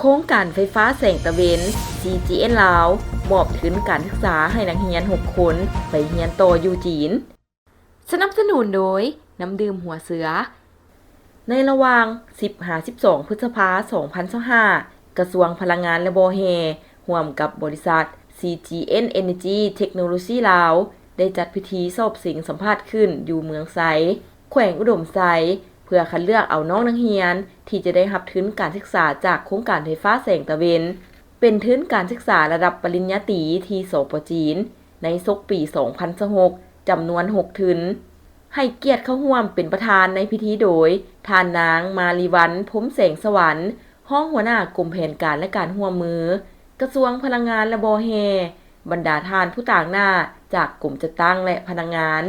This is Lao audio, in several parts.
ໂຄງການໄຟຟ້າແສງຕາເວັນ ຊີຈີເອັນ ລາວ ມອບທຶນການສຶກສາໃຫ້ນັກຮຽນຫົກຄົນໄປຮຽນຕໍ່ຢູ່ຈີນ. ສະໜັບສະໜູນໂດຍ ນ້ຳດື່ມຫົວເສືອ. ໃນລະຫວ່າງ ສິບ ຫາ ສິບສອງ ພຶດສະພາ ສອງພັນຊາວຫ້າ ກະຊວງພະລັງງານ ແລະ ບໍ່ແຮ່ ຮ່ວມກັບບໍລິສັດ ຊີຈີເອັນ ເອເນີຈີ ເທັກໂນໂລຊີ ລາວ ໄດ້ຈັດພິທີສອບເສັງສຳພາດຂຶ້ນຢູ່ເມືອງໄຊ ແຂວງອຸດົມໄຊ ເພື່ອຄັດເລືອກເອົານ້ອງນັກຮຽນທີ່ຈະໄດ້ຮັບທຶນການສຶກສາຈາກໂຄງການໄຟຟ້າແສງຕາເວັນ ເປັນທຶນການສຶກສາລະດັບປະລິນຍາຕີທີ່ ສປ ຈີນ ໃນສົກປີ ສອງພັນຊາວຫົກ ຈຳນວນຫົກທຶນ. ໃຫ້ກຽດເຂົ້າຮ່ວມເປັນປະທານໃນພິທີໂດຍ ທ່ານນາງ ມາລີວັນ ພົມແສງສະຫວັນ ຮອງຫົວໜ້າກົມແຜນການ ແລະ ການຮ່ວມມື ກະຊວງພະລັງງານ ແລະ ບໍ່ແຮ່, ບັນດາທ່ານຜູ້ຕາງໜ້າຈາກກົມຈັດຕັ້ງ ແລະ ພະນັກງານ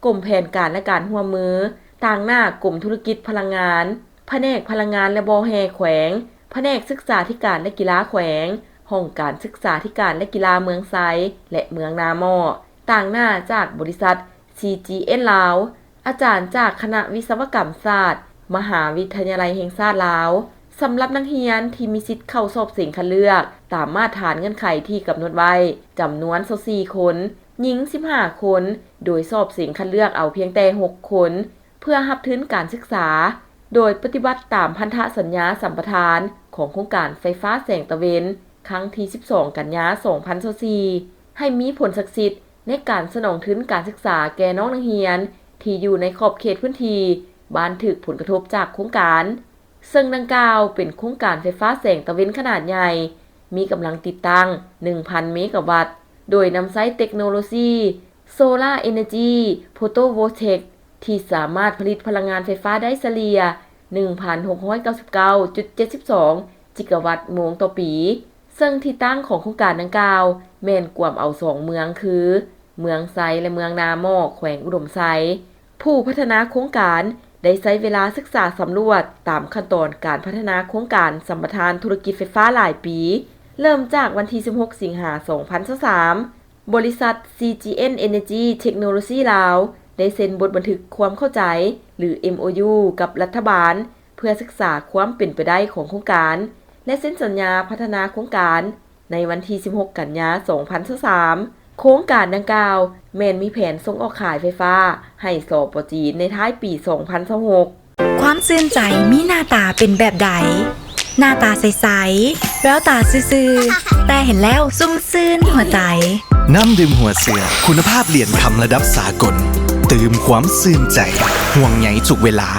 ກົມແຜນການ ແລະ ການຮ່ວມມື, ຕາງໜ້າກົມທຸລະກິດພະລັງງານ, ພະແນກພະລັງງານ ແລະ ບໍ່ແຮ່ແຂວງ, ພະແນກສຶກສາທິການ ແລະ ກິລາແຂວງ, ຫ້ອງການສຶກສາທິການ ແລະ ກິລາເມືອງໄຊ ແລະ ເມືອງນາໝໍ້, ຕາງໜ້າຈາກບໍລິສັດ ຊີຈີເອັນ ລາວ, ອາຈານຈາກຄະນະວິສະວະກຳສາດ ມະຫາວິທະຍາໄລແຫ່ງຊາດລາວ. ສຳລັບນັກຮຽນທີ່ມີສິດເຂົ້າສອບເສັງຄັດເລືອກຕາມມາດຖານເງື່ອນໄຂທີ່ກຳນົດໄວ້ ຈຳນວນຊາວສີ່ຄົນ, ຍິງສິບຫ້າຄົນ, ໂດຍສອບເສັງຄັດເລືອກເອົາພຽງແຕ່ຫົກຄົນ ເພື່ອຮັບທຶນການສຶກສາ, ໂດຍປະຕິບັດຕາມພັນທະສັນຍາສຳປະທານຂອງໂຄງການໄຟຟ້າແສງຕາເວັນ ຄັ້ງທີສິບສອງ ກັນຍາ ສອງພັນຊາວສີ່ ໃຫ້ມີຜົນສັກສິດໃນການສະໜອງທຶນການສຶກສາແກ່ນ້ອງນັກຮຽນທີ່ຢູ່ໃນຂອບເຂດພື້ນທີ່ບ້ານຖືກຜົນກະທົບຈາກໂຄງການ. ເຊິ່ງດັ່ງກ່າວເປັນໂຄງການໄຟຟ້າແສງຕາເວັນຂະໜາດໃຫຍ່, ມີກຳລັງຕິດຕັ້ງໜຶ່ງພັນເມກາວັດ, ໂດຍນຳໃຊ້ເຕັກໂນໂລຊີ Solar Energy Photovoltaic ທີ່ສາມາດຜະລິດພະລັງງານໄຟຟ້າໄດ້ສະເລ່ຍໜຶ່ງພັນຫົກຮ້ອຍເກົ້າສິບເກົ້າຈຸດເຈັດສິບສອງຈິກາວັດໂມງຕໍ່ປີ, ເຊິ່ງທີ່ຕັ້ງຂອງໂຄງການດັ່ງກ່າວແມ່ນກວມເອົາສອງເມືອງຄື ເມືອງໄຊ ແລະ ເມືອງນາໝໍ້ ແຂວງອຸດົມໄຊ. ຜູ້ພັດທະນາໂຄງການໄດ້ໃຊ້ເວລາສຶກສາສຳຫຼວດຕາມຂັ້ນຕອນການພັດທະນາໂຄງການສຳປະທານທຸລະກິດໄຟຟ້າຫຼາຍປີ, ເລີ່ມຈາກວັນທີສິບຫົກ ສິງຫາ ສອງພັນຊາວສາມ ບໍລິສັດ ຊີຈີເອັນ Energy Technology ລາວ ໄດ້ເຊັນບົດບັນທຶກຄວາມເຂົ້າໃຈ ຫຼື ເອັມໂອຢູ ກັບລັດຖະບານ ເພື່ອສຶກສາຄວາມເປັນໄປໄດ້ຂອງໂຄງການ ແລະ ເຊັນສັນຍາພັດທະນາໂຄງການໃນວັນທີສິບຫົກ ກັນຍາ ສອງພັນຊາວສາມ. ໂຄງການດັ່ງກ່າວແມ່ນມີແຜນສົ່ງອອກຂາຍໄຟຟ້າໃຫ້ ສປ ຈີນ ໃນທ້າຍປີ ສອງພັນຊາວຫົກ. ຄວາມຊື່ນໃຈມີໜ້າຕາເປັນແບບໃດ? ໜ້າຕາໃສໆ ແວວຕາຊື່ໆ ແຕ່ເຫັນແລ້ວຊຸ່ມຊື່ນຫົວໃຈ. ນ້ຳດື່ມຫົວເສືອ ຄຸນນະພາບຫຼຽນຄຳລະດັບສາກົນ ຕື່ມຄວາມຊື່ນໃຈ ຫ່ວງໃຍທຸກເວລາ.